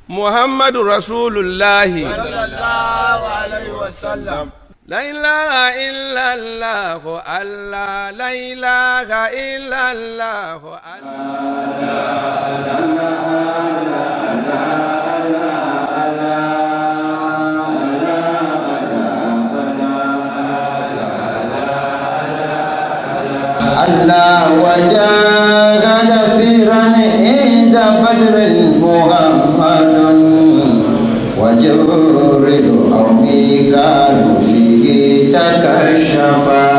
محمد رسول الله صلى الله عليه وسلم. لا إله إلا الله الله لا إله إلا الله الله وجاهد فيرا عند بدر محمد وجبريل أو ميكال فيه تكشفا.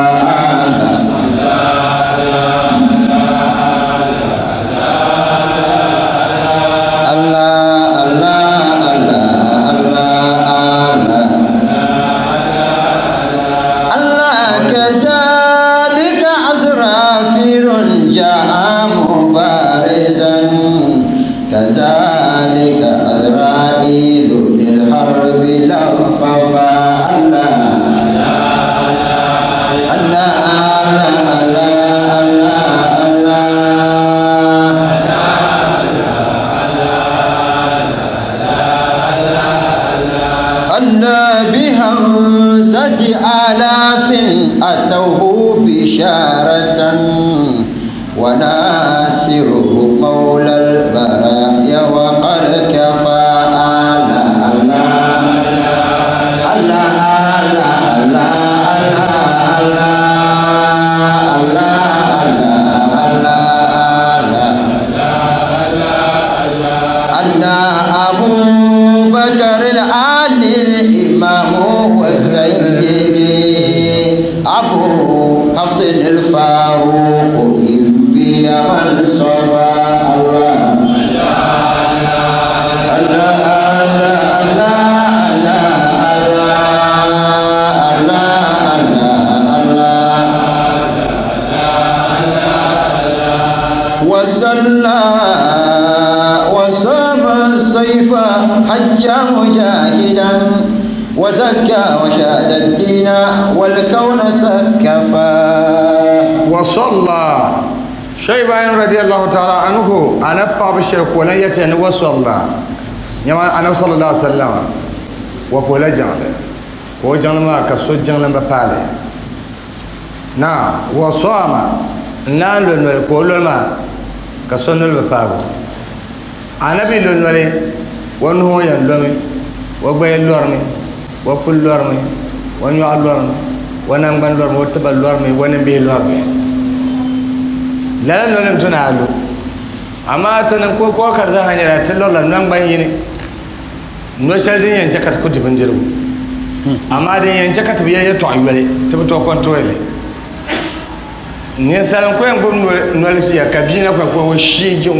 الله الله الله الله الله كذلك أسرافيل جاء مبارزا كذلك أزرائيل للحرب لففا. الله الله الله الله الله الله ب5,000 أتوه بشارة وناصره مولى البرايا وقد كفى. الله الله الله الله الله الله الله الله أبو بكر العالي الإمام والسيد أبو حفص الفاروق إبي من صفا. الله الله الله الله الله الله وصلى وصام السيف حج مجاهدا وزكى وشاد الدين والكون سكفا. وصلى شيبان رضي الله تعالى عنه أنا باب الشيخ ولا يتن وصلى يما أنا صلى الله عليه وسلم وقول جعل وجعل ما كسو جعل ما بالي نعم وصام نان لون كل ما كسو نل بابو أنا بيلون ولي ونهو يلومي وبيل لورمي وكل لورمي ونيو لورمي ونانغبان لورمي وتبال لورمي ونبي لورمي لا نولم تنالو أما تنكو كو كرزا هني تلور لا نانغبان يني نو شال دين ينچ كات كوتي بنجرو أما دين ينچ كات بيا يتو أيولي تبتو كونتويلي نيسالن كو ينغو نولسيا كابينا كو كو شيجو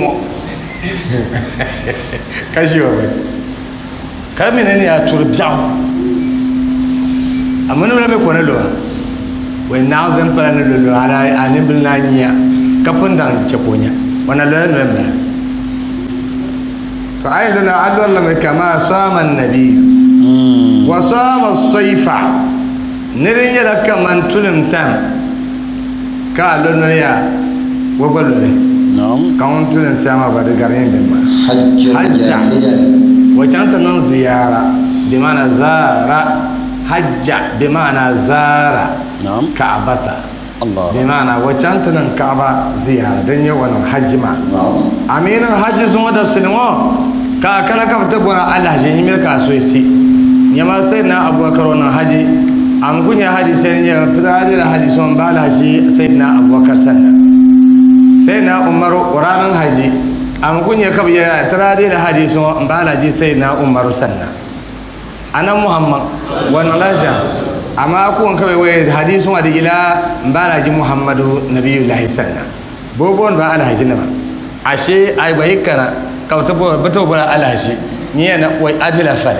kashi wa bai kar mene ne ya turu biyaw amma nuna bai kone lo wai na zan fara ne lo ala anin bil na niya kafin da ke konya wannan lo ne ba to ai lana adwal lam kama sama annabi wa sama as-sayfa nirin ya kaman tulum tam ka lo ne ya wa lo ne. نعم كونت الإنسان بعد قرين دم حج جاهدا وكانت نون زيارة بمعنى زار حج بمعنى زار. نعم كعبة الله بمعنى وكانت نون كعبة زيارة دنيا وانا حج ما. نعم أمين حج سمو دفسنو كأكل كفتبونا على حج يميل كاسويسي نما سيدنا أبو بكر وانا حج أم كنيا حج سيدنا بدأ حج سمو بالحج سيدنا أبو بكر سنة سيدنا عمر قران حجي am kunya kab ya tarade da hadisi bala ji sayyidina Umar sanna ana Muhammad wannan laja amma ku an kabe wai hadisin wa da ila bala ji Muhammadu nabiyullahi sanna bobon ba alhaji na ba ashe ai bai kana kauta bo bato bara alhaji ni yana wai ajila fal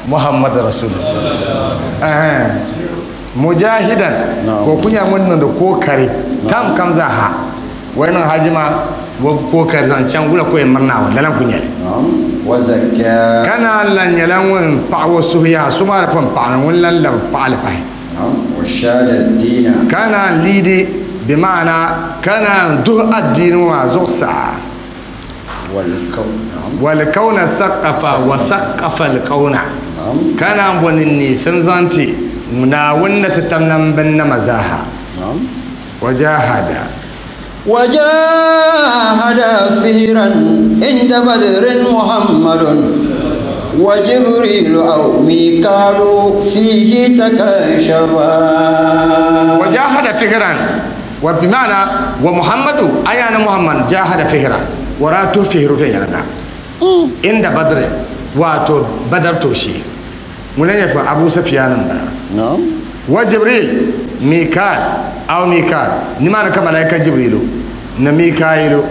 Muhammad rasulullah eh mujahidan ko kunya mun da ko kare tam kam za ha wannan hajima ko kare zan can gula ko murna wa dalan kunya wa zakka kana lan yalan wan pa wa suhiya suma da fan pa wan lan la pa al pa wa shada dina kana lidi bi ma'ana kana du addini wa zusa والكون. Wal kauna saqafa wa saqafa al kauna. نعم. Kana bonin ni sun zanti na wanda ta tamnan bin na mazaha. نعم. Wajahada. وجاهد فهرا عند بدر محمد وجبريل أو ميكال فيه تكشفا. وجاهد فهرا، وبمعنى ومحمد أيانا محمد جاهد فهرا وراتو فهر فهرا عند بدر، واتو بدر توشي مولين أبو سفيان بنا. نعم. وجبريل ميكال أو ميكال نمانا كملايكة جبريل نميكايل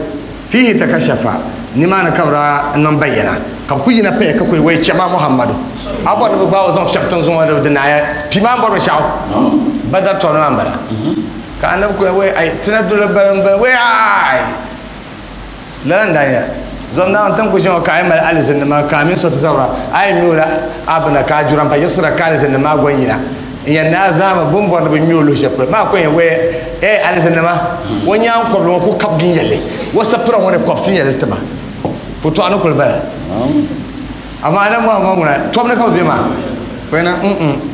فيه تكشف نمانا كبرا نمبينا كم كوينا بيه كوي ويتشما محمد أبو نبي باو زون شفتن زون هذا دنايا بيمان برو شاو بدر تونو أمبرا كأنه كوي وي أي تندل بلن بلن وي أي لان دايا زون دان تن كوشن وكاي مال ألزن ما كامين صوت زورا أي ميولا أبنا كاجوران بيسرا كالزن ما غوينا ya na zama bumbon da bin yolo shepre ma ko we e alisa ma wonya ko lo ko kap gin yele wasa pura wona kop sin yele tama foto an ko bala amma anan mu amma muna to mun ka be ma ko na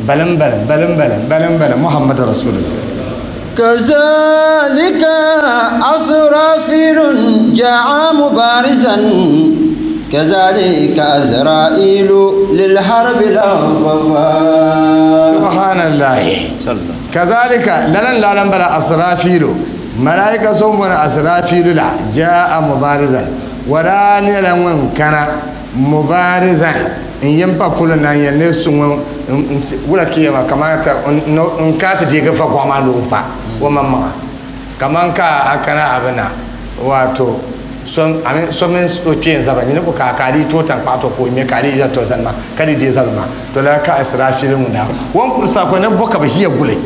balan balan balan balan balan balan Muhammad rasulullah. كذلك أسرافيل جاء مبارزا كذلك أزرائيل للحرب لففا. سبحان الله. كذلك لن لا بلا أسرافيل ملائكة سومنا أسرافيل لا جاء مبارزا ولا نلون كان مبارزا إن ينبا كلنا ينسون ولا كيما كما إن كانت جيغا فقوما لوفا وماما كمان كا أكنا أبنا واتو son amin so min so ke zaba ni ko ka kali to tan pato ko me kali ja to san ma kali je zaba ma to la ka israfil mun da won kursa ko ne boka ba shi ya gule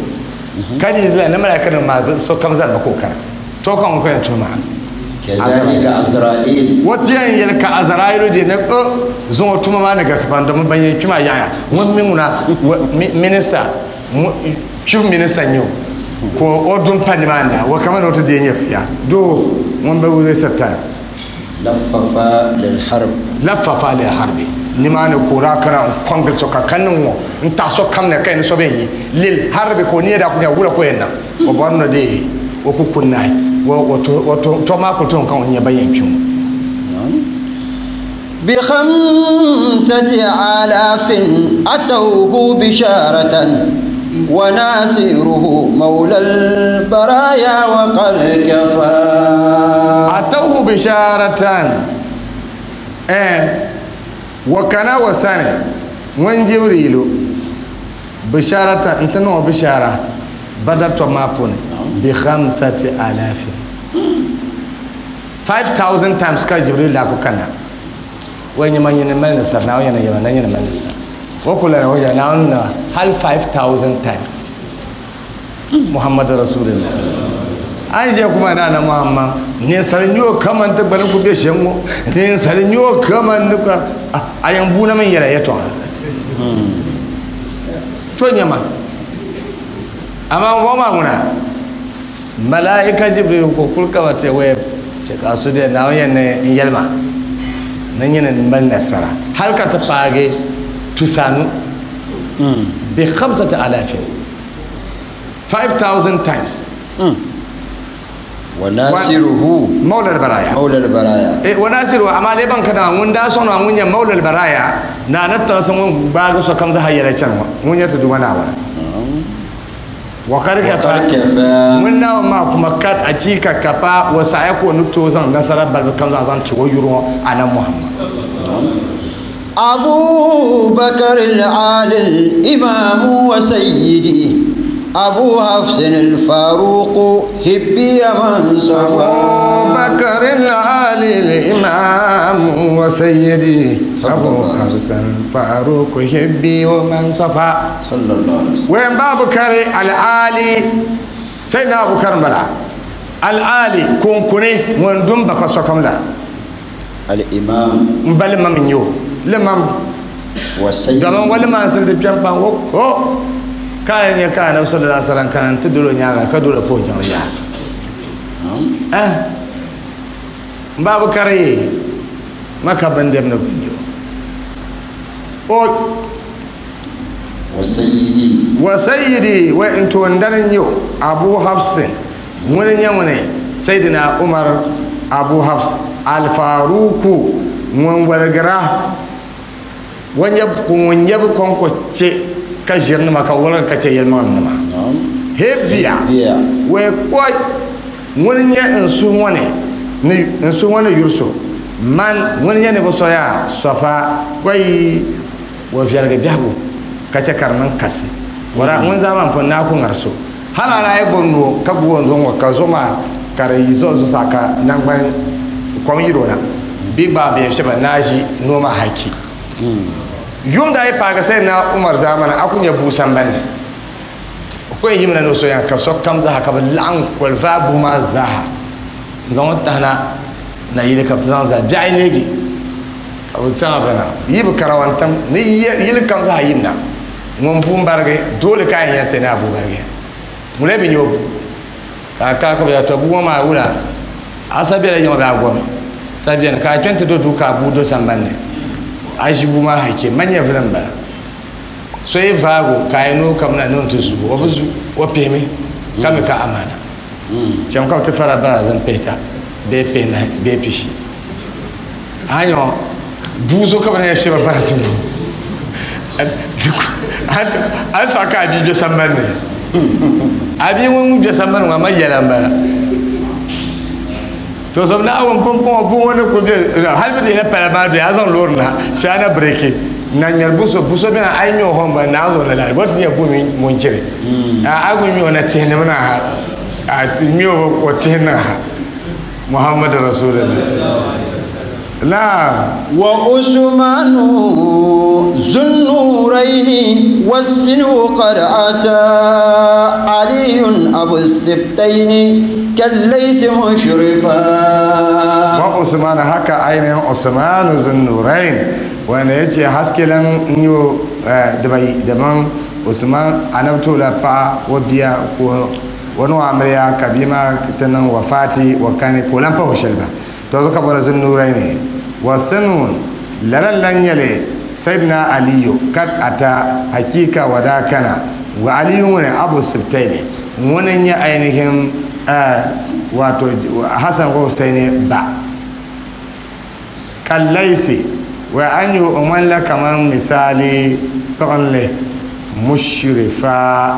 kali la na malaika ma so kam zan ba ko kar to kan ko to ma. كذلك أزرائيل wata yan yel ka azrailu je ne o zo tuma ma ne gaspan da mun banyen kima yaya won min muna minister chief minister nyo ko odun panimanda wa kamar wata je ya do mun ba wuri sattar لففا للحرب laffafa lil harbi ni ma ne kora kara kongal so ka kanin wo in ta so kam ne kai ne so ben yi lil harbi ko ni da ku ya wura ko yenna o borno de o ku kunnai wo to to ma ko ton kan on ya bayan kin. ب5000 أتوه بشارة وناصره مولى البرايا وقد كفى. أتوه بشارة وكان وسنة وين جبريل بشارة انت نو بشارة بدرت ما بون ب5000 5000 times ka jibril la ko kana wani man yin mal nasar na wani yana nan yana mal nasar wa kula na wajen na na hal 5000 times Muhammad rasulullah an je kuma na na Muhammad ne sarin yo kaman ta bani ku be shengo ne sarin yo kaman duka ayan buna min yara ya to to nyama amma goma muna malaika jibril ko kulka wata waye ce kasu da na wayan ne in yalma nan yana mal nasara har ka ta fage tusanu bi 5000 5000 times. وناصره مولى البرايا مولى البرايا eh وناصره amma le ban kana mun da sono mun ya مولى البرايا na natta san mun ba ga so kam za hayyara can mun ya ta duba na wala wa karka fa mun na ma kuma kat a cika kafa wa sai ko nukto zan nasara balbe kam za zan ci wayuro anan Muhammad. أبو بكر العالي الإمام وسيدي أبو حفص الفاروق هبي من صفا. أبو بكر العالي الإمام وسيدي أبو حفص الفاروق هبي ومن صفا. صلى الله عليه وسلم. وين بابكر العالي سيدنا أبو بكر بلا العالي كونكوني وين دم بك سكم لا الإمام بل ما من يو لمن وسيدي domin wani masu da fiyan fan ko kayan ya kayan na sallallahu alaihi wasallam kanan tudulo nyaga ka dole ko jan ya eh babu kare Maka bindem ni binjo o wa sayyidi wa sayyidi wa intondarin yau Abu Hafsin wani yamune Sayyidina Umar Abu Hafs Al-Faruku ŋun waligira ŋun yɛbi kɔŋko che ka ʒiri nima ka woligi ka che yɛlimaŋli nima hebia wai koi ŋuni nyɛ n su ŋɔ ni yuri so man ŋuni nyɛ ninvuɣu so yaa sɔfa koi wa viɛligi biɛhigu ka che ka di niŋ kasi wara ŋun zaa maa pun naa ku ŋari so hali a daa yi gbubi noo ka gbubi o zuɣu ŋɔ ka zuɣu maa ka di yi zuɣu zuɣusaa ka nangbani kom yiri o na bɛ gbaai bɛ shɛba naa ʒi noo maa haki yuŋ daa yi paagi sai na Umar zamani a ku nyɛ buu sambanni o yimina ni o soya ka sokam zaa ka bi laɣim qualify buhi maa zaa n zaŋ o tahina na yili ka bi zaŋ zali biɛɣu neegi ka bi chaŋ bina yi bi karawantam ni yili kam zaa yimna ŋun buu barigi doole ka a yɛn ti ni a buu barigi ŋun lee bi nyɛ o buu ka a ka bi to buu ŋɔ maa wula a sa bɛla yiŋa bɛ a gomi sa bɛni ka a kpɛ ti do duu ka a buu do sambanni a ʒi buu maa haki ma nyɛ vili n bala so yi vaago ka a yi noo kamina ni ti zugu o bi zu o pihimi ka mi ka amana chɛm ka bi ti fara bara zan pihita bee pihinahi bee pishi a nyɔ buu zo ka bi na yɛ shɛba bara ti bu a saɣa ka a bia bɛ sambanni a bia ŋun bɛ sambanni ŋɔ ma yɛla n bala to so na awon pɔmpɔŋɔ buu ŋɔ ni ku bɛ hali bi ti yɛla pala maa doya a zaŋ loori na shɛli na bireki na ŋmɛri buso buso bɛna a yi ŋmɛ o hɔn gba naa zo na la bɔ ti nyɛ bu mi ŋun chiri a ku ŋmɛ o na tihi nim na ha a ŋmɛ o tihi na ha Muhammad Rasulullah la wa Usmanu zunnuraini wasinu qad ata aliyun abu sibtaini kallaysi mushrifa wa Usmanu haka ainihin Usmanu zunnurain wanda ya ce haskilan yo daban Usman anabtola pa wa biya ko wani wa amarya kabima ta nan wafati wa kane ko lan fa hoshel ba to zo ka bar zunnurai ne wa sanun lalallan yale sayyidina aliyu kad ata hakika wadakana wa aliyu ne abu sibtaini wannan ya ainihin wato hasan ko husaini ba kallaisi wa an yi umarla kamar misali tsohonle mushrifa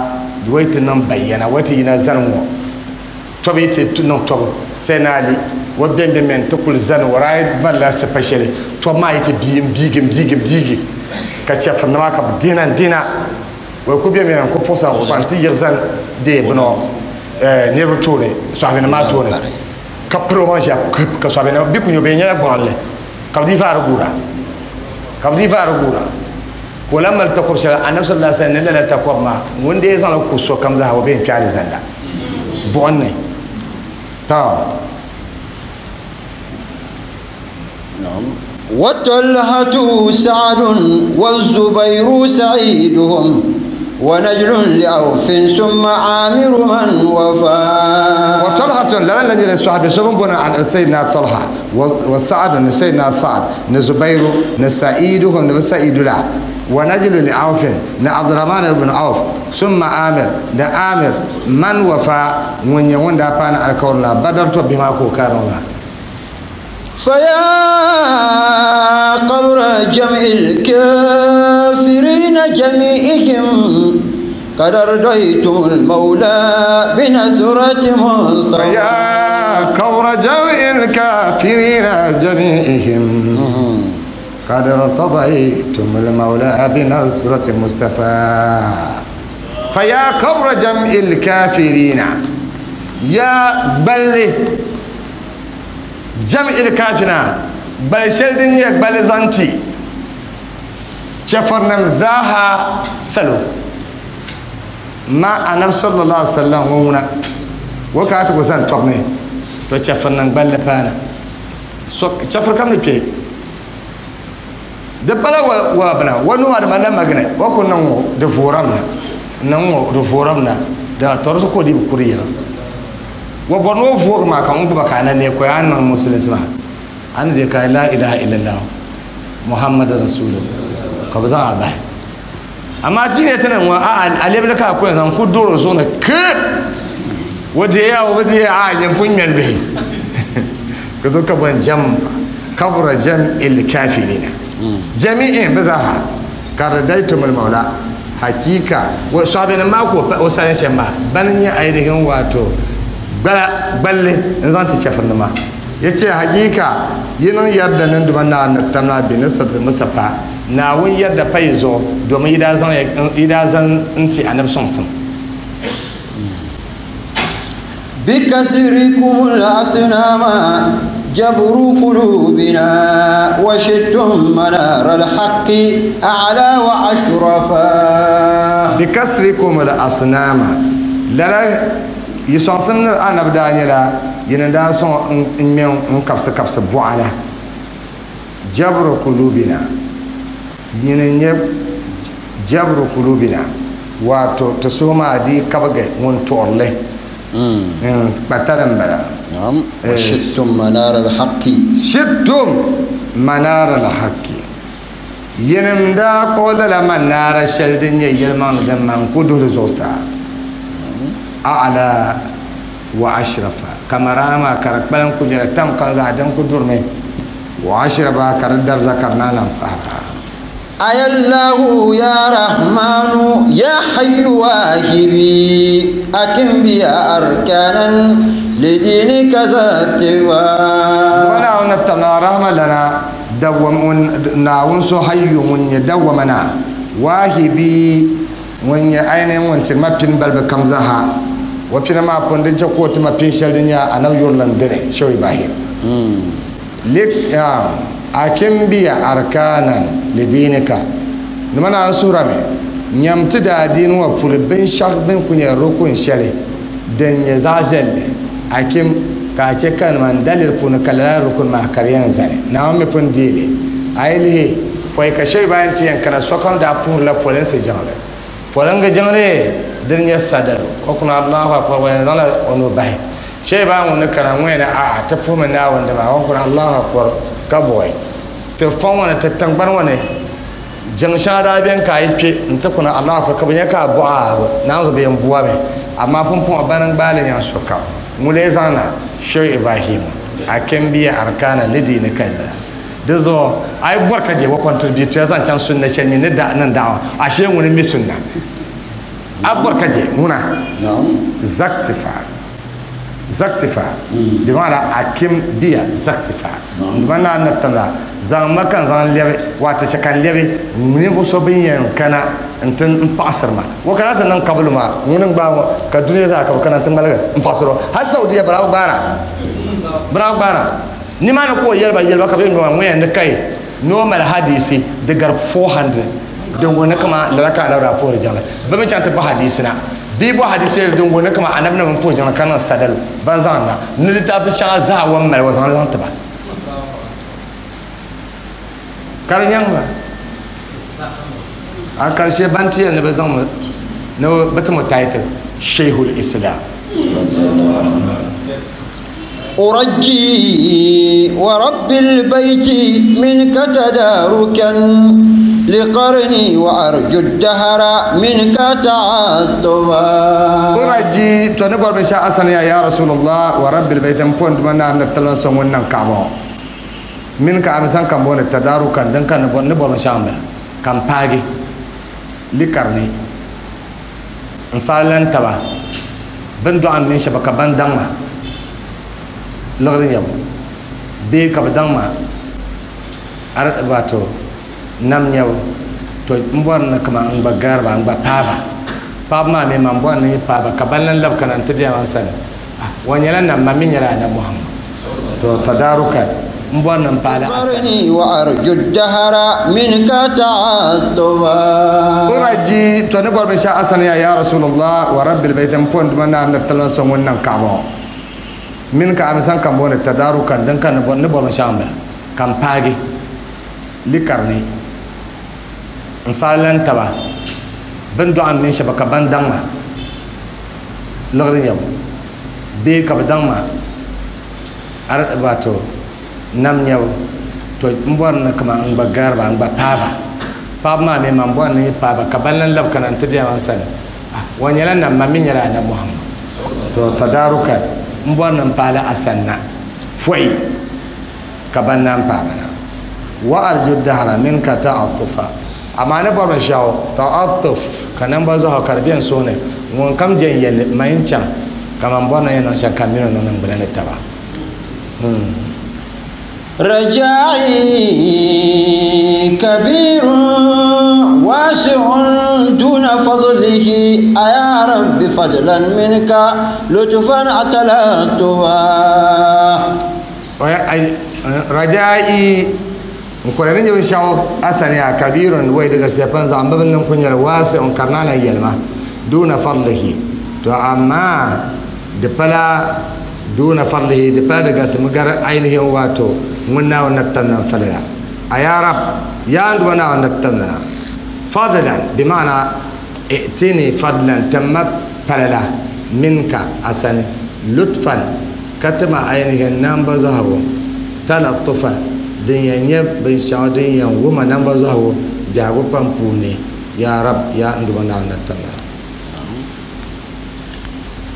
waita nan bayyana wata yi na zanwa tobi te nan tobi sai na ali wabben da men tukul zan wa rayu balla su fashe to ma yi ta biyin bigin bigin bigin ka ce fanna ma ka dina dina wai ku biya men ku fusa ku kwanti yi zan da ya bino ne rutu ne su abin ma to ne ka pro ma shi ka su abin bi kun yi bayan yana gwanle ka di fara gura ka di fara gura ko lammal takob shara annabi sallallahu alaihi wasallam la takob ma wanda ya zan ku so kam za hawa bin kyali zanda bonne ta wa talhatu sa'dun wa zubairu sa'iduhum wa najlun li'awfin thumma amiru man wafa wa talhatu la la la sahabi sabon bona an sayyidina talha wa sa'd ne sayyidina sa'd ne zubairu ne sa'iduhum ne sa'idula wa najlun li'awfin ne abdurrahman ibn auf thumma amir da amir man wafa mun ya wanda fa na alkawarla badar to bima ko karona فيا قبر جمع الكافرين جميعهم قد أرضيتم المولى بنصرة مصطفى فيا قبر جمع الكافرين جميعهم قد ارتضيتم المولى بنصرة مصطفى فيا قبر جمع الكافرين يا بل جمع الكافرين بل شلدن يك بل زانتي شفرنم زاها سلو ما أنا صلى الله عليه وسلم هنا وكاتب وزن تبني تو شفرنم بل بانا شفر كم نبي دبلا وابنا ونو هذا ما نما جنا وكنا نو دفورمنا نو دفورمنا ده ترسو كودي بكوريا وبرنو فوق ما كان بكانا نكوي أنا مسلم An je ka la ilaha illallah muhammadu rasulullah ka bi zaŋ a bahi. Amma ti ne tana ŋɔ a a lebili ka a ku yɛn zaŋ ku doro zuɣu ni ke o deeya o bi deeya a nyɛ pun ŋmɛli bihi ka to ka bon jam kabura jam il kafirina jami'in bi zaaha ka radaitumul maula hakika wa sahabi ma ko o sani shɛm maa bani nyɛ ainihin wato gbala gballi n zaŋ ti chɛfurinima ya ce hakika yinin yarda nan duma na tamna bi nasrat musafa naawun yarda pai zuɣu domin yi daa zaŋ n ti annabi sɔŋsim. بكسركم الأصنام جبر قلوبنا وشدتم منار الحق أعلى وأشرفا. بكسركم الأصنام للا يسونسن أنا بداني لا يندا سون إن كبس كبس بوعلا جبر قلوبنا ين جبر قلوبنا واتو تسوما دي كبغة من تورله بترم بلا. نعم. شتم منار الحق شتم منار الحق ينم دا قول لما نار شلدن يلمان لما قدر زوتا أعلى وأشرف كمراما كرقبلن كجرا تم كان زادن قدر مي وأشرف كردر ذكرنا لهم أي الله يا رحمن يا حي واهبي أكن بي أركانا لدينك ذاتوا. ولا ونتنا رحمة لنا دوم ناونسو حي من يدومنا واهبي من أين وانت ما بين بلب كم زها وبين ما بندن جكوت ما بين شلدنيا أنا يورلان دني شوي باهي لك أكن بي أركانا لدينك نمنا سورة مي نيمت دا دين وفول بن شخ بن كنيا ركون شلي دن يزاجل أكيم كاتش كان من دليل فون كلا ركون ما كريان زاني نعم فون ديلي أيله فاي كشوي باين تيان كنا سكان دا بور لا فولن سجانله فولن جانله دن يسادلو وكنا الله أكبر وينزل ونو باي شيء باين ونكرا وين تفهم من ناون دما وكنا الله أكبر كبوي تفهم وانا تتنبر وانا جنشا دا بين كاي بي انت كنا الله أكبر كبنيا كابوا نانزو بين بوا مي أما فم فم أبانن بالي يان سكا مولزانا شو إبراهيم أكيم بي أركان لدينك كلا دزو أي بركة جي وكونتريبيوت يزان كان سنة شني ندع ندعوا أشياء ونمي سنة أبركة جي هنا. نعم. زكتفا زكتفا بمعنى أكيم بيا زكتفا بمعنى أن تملا زان ما كان زان ليبي واتش كان ليبي من بصبين كان أنت انبصر ما وكانت نن قبل ما من با كدنيا ذاك وكان أنت ملك انبصروا هالسعودية براو بارا براو بارا نما نقول يلبا يلبا كبير نوع وين نكاي نوع الحديثي دقر 400 دون كما لك على رابور جانا بمن كانت بحديثنا بيبو حديثي دون كما أنا بنا من بوجنا كان سدل بنزانا نلتا بشا زا ومل وزان زان تبا كارنيان با أكرشي بانتي أنا بزام نو بتم تايتل شيخ الإسلام. أرجي ورب البيت منك تداركا لقرني وأرجو الدهر منك تعطبا. أرجي تنبر من شاء أصلا يا رسول الله ورب البيت بوند من نتلون سمونا كعبه منك أمسان كمبون التداركا دنك نبر من شاء كم باجي لقرني إنسان تبا بندو عن من شبكة بندما لغرين يبو بي كبدما أرد باتو nam nyɛbu to n bɔri ni kama n gba gariba n gba paaba paaba maa mi man bɔri ni paaba ka ban lan labi kana n ti biya man sani wa nyɛla nam ma mi nyɛla annabi Muhammad to tadaruka n bɔri ni n paali asani wa arju dahara minka ta'attuba. Uraji to ni bɔri binshɛɣu asani ya Rasulullah wa rabbil bayt n pɔndi ma na ni talan sɔŋ ŋun niŋ kaɣaba ŋɔ min ka amisan kan bɔni tadarukan din ka ni bɔri binshɛɣu n bala ka n paagi likarni n salan taba bin dɔɣim mini shɛba ka ban daŋ ma liɣiri nyɛbu bee ka bi daŋ ma wato Nam nyɛbu to n bɔri ni kama n gba gariba n gba paaba paaba maa mi man bɔri ni paaba ka ban lan labi kana n ti bɛ man sani wa nyɛla nam ma mi nyɛla anabi Muhammad to tadaruka n bɔri ni n paala asanna foi ka ban naan paaba na wa arju dahra minka ta'attufa amma ne bɔri binshɛɣu ta'attuf ka namba zuɣu ka di bɛ n suhu ni ŋun kam je n yɛlli ma n chaŋ ka man bɔri ni yɛn niŋ shɛm ka n mini o niŋ niŋgbuna ni taba. رجائي كبير واسع دون فضله أيا رب فضلا منك لطفا أتلتها. رجائي nkurani jibin shawo asani a kabirun wai daga sefan zambabin nan kunyar wasu in karnana yalma duna farlihi to amma da fala duna farlihi da fala daga su mugar ainihin wato munna wannan tannan falala a ya rab ya nduwa na wannan tannan fadlan bi ma'ana i'tini fadlan tamma falala minka asani lutfan katama ainihin nan ba zahabu talattufa din yan nyɛ binshɛɣu din yɛn wuma namba zuɣu biɛhigu pam puuni ya rab ya n duba naawuni tamna.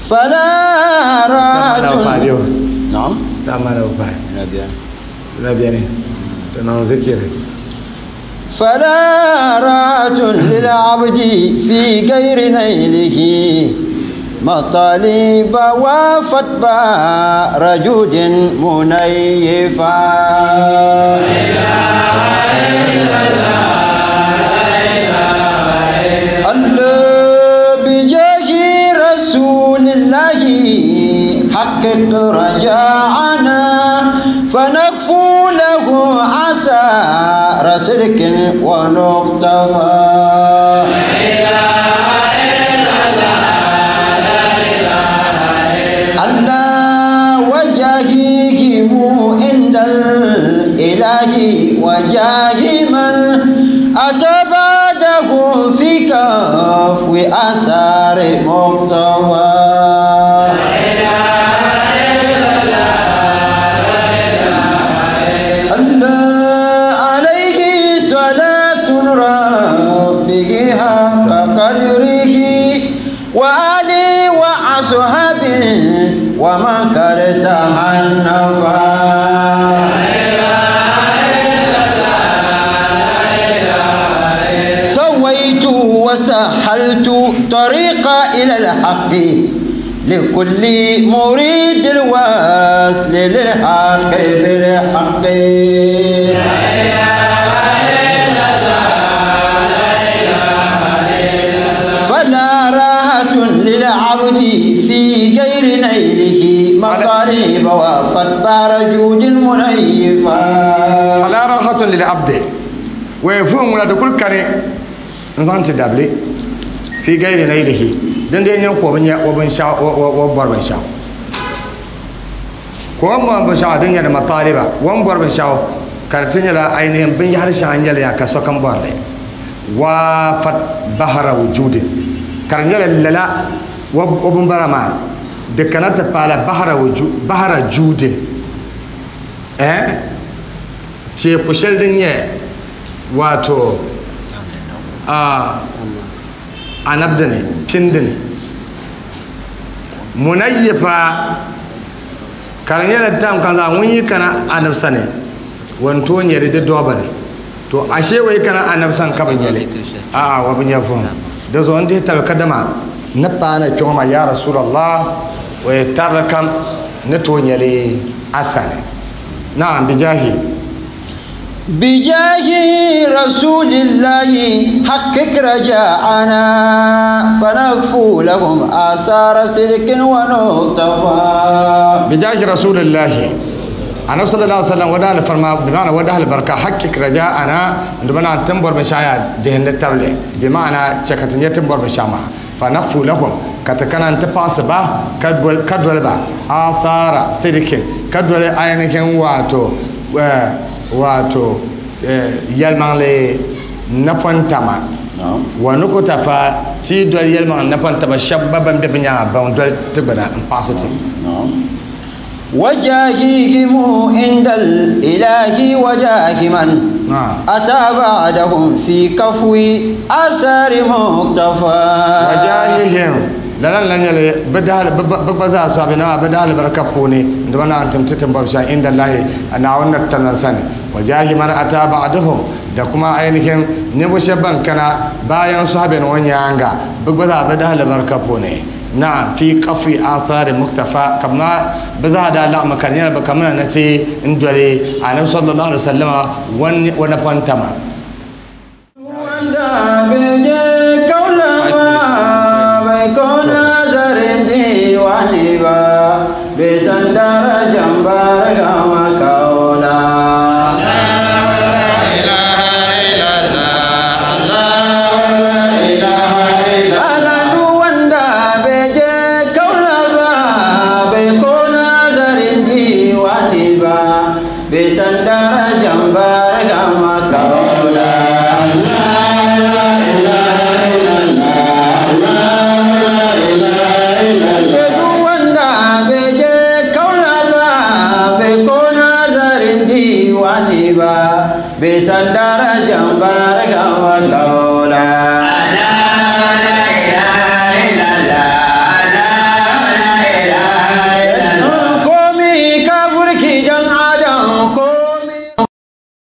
فلا راج نعم فلا راج للعبد في غير نيله مطالب وافت بار جود منيفا. الله بجاه رسول الله حقق رجاءنا فنكفو له عسى رسلك ونقتفى. الإله وجاه من أتى بعده في كفو آثار مقتضى. الله عليه صلاة ربه حق قدره وآله وأصحابه ومن قد تهنفا. وسهلت طريقا إلى الحق لكل مريد الوصل للحق بالحق. فلا راحة للعبد في غير نيله مطالب وافت بار جود منيفا. فلا راحة للعبد ويفهم ولا تقول كري n zaŋ ti dabili fi gayri naylihi din dee nyɛ ko bi nya o binshaɣu o bɔri binshaɣu ko o bɔri binshaɣu din nyɛli mataliba o ni bɔri binshaɣu ka di ti nyɛla ainihin binyahari shɛŋa nyɛli ya ka sokam bɔrili waafat bahara wujudi ka di nyɛla lala o binbara maa di kana ti paala bahara juudin teeku shɛli din nyɛ wato anabdini pindini munayyifa ka di nyɛla tam kan zaa ŋun yi kana anab sani wan tooi nyɛli di dɔbani to ashe wai kana anab sani ka bi nyɛli a'a wa bi nyɛ vuhim di zuɣu n dihi tabi kadama ni paana kpɛŋɔ maa ya rasulallah o yi tarili kam ni tooi nyɛli asani naam bijahi بجاه رسول الله حقق رجاءنا فنكفو لهم آثار سلك ونقتفى. بجاه رسول الله النبي صلى الله عليه وسلم ودع الفرما بمعنى ودع البركة حقق رجاءنا عندما تنبر بشايا دهن التبلي بمعنى شكتنية تنبر بشاما فنكفو لهم كتكنا انت باسبا كدول با آثار سلك كدول أينكن واتو wato yɛlimaŋli napɔntama wa nukuta fa ti doli yɛlimaŋli napɔntama shɛba gba ban be bi nyaanga ban doli ti gbana n paɣasi ti. وجاههم عند الإله وجاه من أتى بعدهم في كفو آثار مقتفى. وجاههم lalan lan yɛli bi gba zaa sɔbi na bi daa albarka puuni di ba naan tim ti tim bɔbi shɛli inda lahi Naawuni ni tana sani. Wajahi man ata ba'dahum, da kuma ainihin ninvuɣu shɛba ban kana bayan sahabi ŋɔ nyaanga, bi gba zaa bi daa albarka puuni. Na'am, fi qafi athari muktafa, kama bi zaa daa laɣimi ka di nyɛla bi kamina ni ti n doli Anabi sallallahu alaihi wasallama wani pɔntama. Wanda bai je Kaula ba, bai ko nazarin diwani ba, bai san darajan Bargama Kaula. Aladu wanda bai je Kaula ba, bai ko nazarin diwani ba, bai san darajan Bargama Kaula. Duk wanda bai je Kaula ba, bai ko nazarin diwani ba, bai san darajan Bargama Kaula.